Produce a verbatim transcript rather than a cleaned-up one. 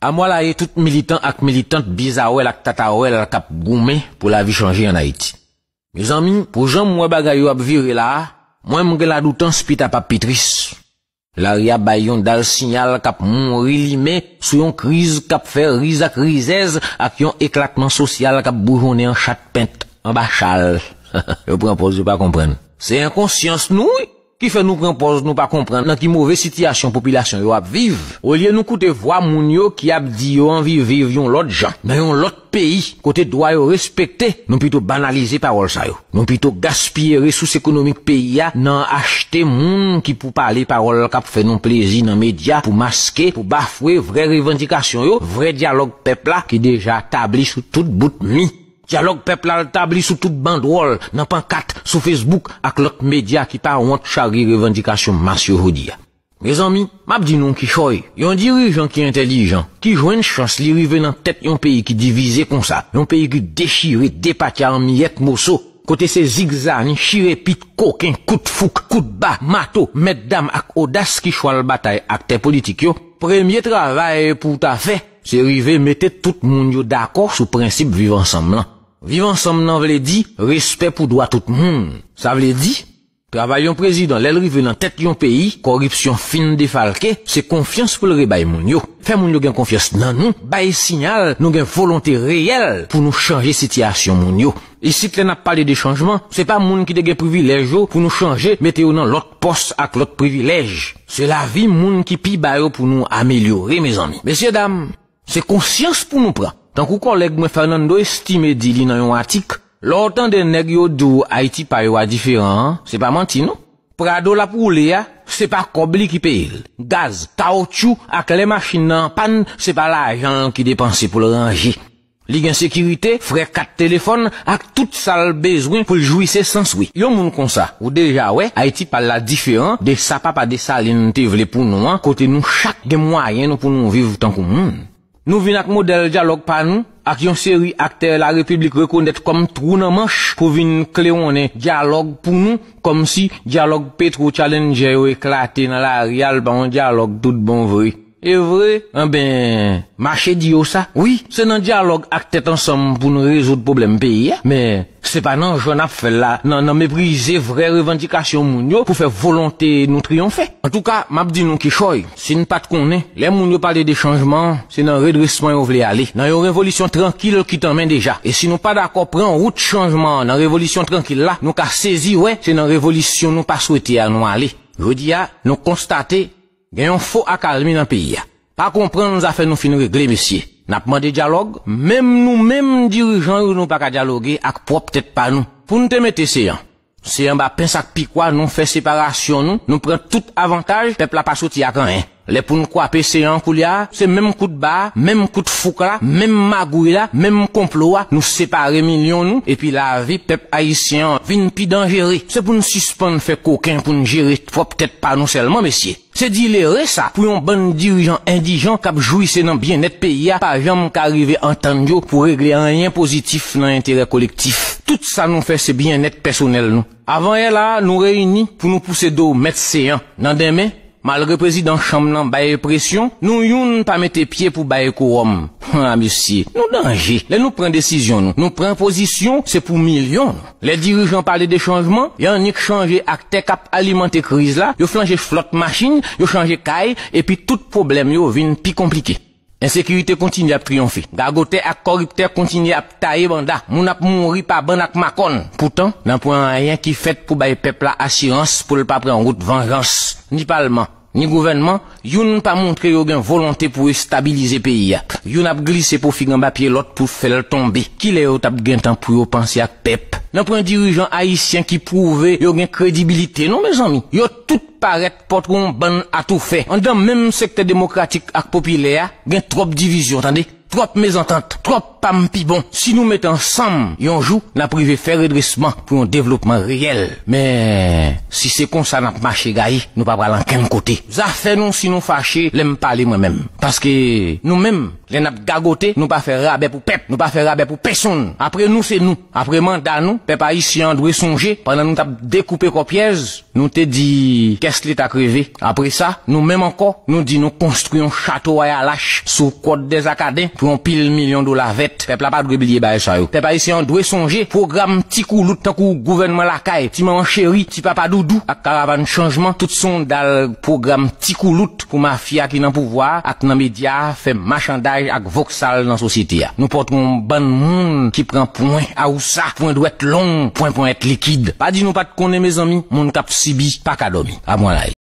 Amwalaye tout militan ak militant, bizawèl ak tatawèl k ap goumen pou lavi chanje ann Ayiti. Mezanmi, pou jan m wè bagay yo ap vire la a, mwen m gen ladoutans pita p ap pi tris. Lari a bay yon dal siyal k ap mouri limen sou yon kriz k ap fè riz ak rizèz ak yon eklatman sosyal k ap boujonnen an chat pent anba chal. Yo pran pòz yo pa konprann. Se enkonsyans nou, wi, ki fè nou pran pòz nou pa konprann nan ki move sitiyasyon popilasyon yo ap viv. Olye nou koute vwa moun yo ki ap di yo anvi viv yon lòt jan, nan yon lòt peyi, kote dwa yo respekte, nou pito banalize pawòl sa yo. Nou pito gaspiye resous ekonomik peyi a nan achte moun ki pou pale pawòl k ap fè nou plezi nan medya pou maske, pou bafwe vrè revandikasyon yo, vrè dyalòg pèp la ki deja tabli sou tout bout mi. Dyalòg pèp la tabli sou tout bandwòl, nan pankat, sou Facebook ak lòt medya ki pa wont charye revandikasyon mas yo jodi a. Mezanmi, m ap di nou kichòy, yon dirijan ki entèlijan, ki jwenn chans li rive nan tèt yon peyi ki divize konsa, yon peyi ki dechire, depatya an miyèt moso, kote se zigzani, chirepit, koken, kout fouk, kout ba, mato, mètdam ak odas ki chwal batay aktè politik yo, premye travay pou w ta fè, se rive mete tout moun yo dakò sou prensip viv ansanm lan. Viv ansanm nan vle di respè pou dwa tout moun. Sa vle di, travay yon prezidan, lè l rive nan tèt yon peyi, kòripsyon fin defalke, se konfyans pou l rebay moun yo. Fè moun yo gen konfyans nan nou, bay siyal nou gen volonte reyèl pou nou chanje sitiyasyon moun yo. Isit, lè n ap pale de chanjman, se pa moun ki te gen privilèj yo pou nou chanje, mete yo nan lòt pòs ak lòt privilèj. Se lavi moun ki pi ba yo pou nou amelyore, mezanmi. Mesyedam, se konsyans pou nou pran. Tankou kòlèg mwen Fernando Estime di li nan yon atik, lè w tande nèg yo di w Ayiti pa yo a diferan an, se pa manti non. Prado l ap woule a, se pa kòb li ki peye l. Gaz, kawotchou ak lè machin nan an pàn, se pa lajan l ki depanse pou l ranje. Li gen sekirite, frè kat telefòn ak tout sa l bezwen pou l jwi se sans wi. Yon moun konsa, ou deja wè, Ayiti pa l la diferan de sa papa Desalin te vle pou nou an, kote nou chak gen mwayen nou pou nou viv tankou moun. Nou vin ak modèl dyalòg pa nou, ak yon seri aktè larepiblik rekonèt kòm twou nan manch pou vin klewonnen dyalòg pou nou, kòmsi dyalòg Petro Challenger yo eklate nan lari a, l pa yon dyalòg tout bon vre. E vre, anben, mache di yo sa. Wi, se nan dyalòg ak tèt ansanm pou n rezoud pwoblèm peyi a, men se pa nan jan n ap fè l la, nan, nan meprize vrè revandikasyon moun yo pou fè volonte nou triyonfe. Antouka, m ap di nou kichòy, si n pa t konnen, lè moun yo pale de chanjman, se nan redresman yo vle ale, nan yon revolisyon trankil ki tanmen deja. E si nou pa dakò pran wout chanjman an nan revolisyon trankil la, nou ka sezi wè se nan revolisyon nou pa swete a nou ale. Jodi a, nou konstate gen yon fo akalmi nan peyi a. Pa konprann zafè nou fin regle, mesye. N ap mande dyalòg, menm nou menm dirijan yo nou pa ka dyaloge ak pwòp tèt pa nou. Pou n te mete se an, se anba pens ak pikwa nou fè separasyon nou, nou pran tout avantaj, pèp la pa soti ak anyen. Lè pou n kwape se an koulye a, se menm kout ba a, menm kout fouk la, menm magouy la, menm konplo a, nou separe milyon nou, epi lavi pèp ayisyen an vin pi danjere. Se pou n sispann fè koken pou n jere pwòp tèt pa nou sèlman, mesye. Se dilere sa pou yon bann dirijan endijan k ap jwise nan byennèt peyi a pa janm ka rive antann yo pou regle anyen pozitif nan enterè kolektif. Tout sa nou fè se byennèt pèsonèl nou. Avanyè la a, nou reyini pou nou pouse do mèt se an. Nan denmen, malgre prezidan chanm nan bay presyon, nou youn pa mete pye pou bay kowòm. Ha, mesye, nou danje. Lè nou pran desizyon nou, nou pran pozisyon, se pou milyon nou. Lè dirijan pale de chanjman, y annik chanje aktè k ap alimante kriz la, yo flanje flòt machin, yo chanje kay, epi tout pwoblèm yo vin pi konplike. Ensekirite kontinye ap triyonfe. Gagotè ak kòriptè kontinye ap taye banda. Moun ap mouri pa bann ak makòn. Poutan, nan pwen anyen ki fèt pou bay pèp la asirans pou l pa pran wout vanjans. Ni palman, ni gouvènman, youn pa montre yo gen volonte pou estabilize peyi a. Youn ap glise pou fig anba pye lòt pou fè l tonbe. Kilè yo t ap gen tan pou yo panse ak pèp? Nan pwen dirijan ayisyen ki pwouve yo gen kredibilite non, mezanmi. Yo tout parèt pòtre yon bann atoufè. Anndan menm sektè demokratik ak popilè a, gen twòp divizyon, tande. Twòp mezantant, twòp pa m pi bon. Si nou met ansanm, yon jou, n ap rive fè redresman pou yon devlopman reyèl. Men, si se konsa n ap mache gaye, nou pa pral ankenn kote. Zafè nou si nou fache lè m pale mwen menm. Paske nou menm, lè n ap gagote, nou pa fè rabè pou pèp, nou pa fè rabè pou pèsonn. Apre nou, se nou. Apre manda nou, pèp ayisyen an dwe sonje, pandan nou t ap dekoupe kò pyèz, nou te di kès Leta kreve. Apre sa, nou menm ankò, nou di nou konstwi yon chato Wayalach sou kòt dèzakaden pou yon pil milyon dola vèt. Pèp la pa dwe bliye bagay sa yo. Pèp ayisyen an dwe sonje pwogram ti koulout tankou gouvènman lakay, ti manman cheri, ti papa doudou ak karavàn chanjman. Tout se yon dal pwogram ti koulout pou mafya ki nan pouvwa a ak nan medya a fè machandaj ak voksal nan sosyete a. Nou pòtre yon bann moun ki pran pwen awousa, pwen dwèt long, pwen ponyèt likid. Pa di nou pa t konnen, mezanmi, moun k ap sibi pa ka dòmi. Abwanlay.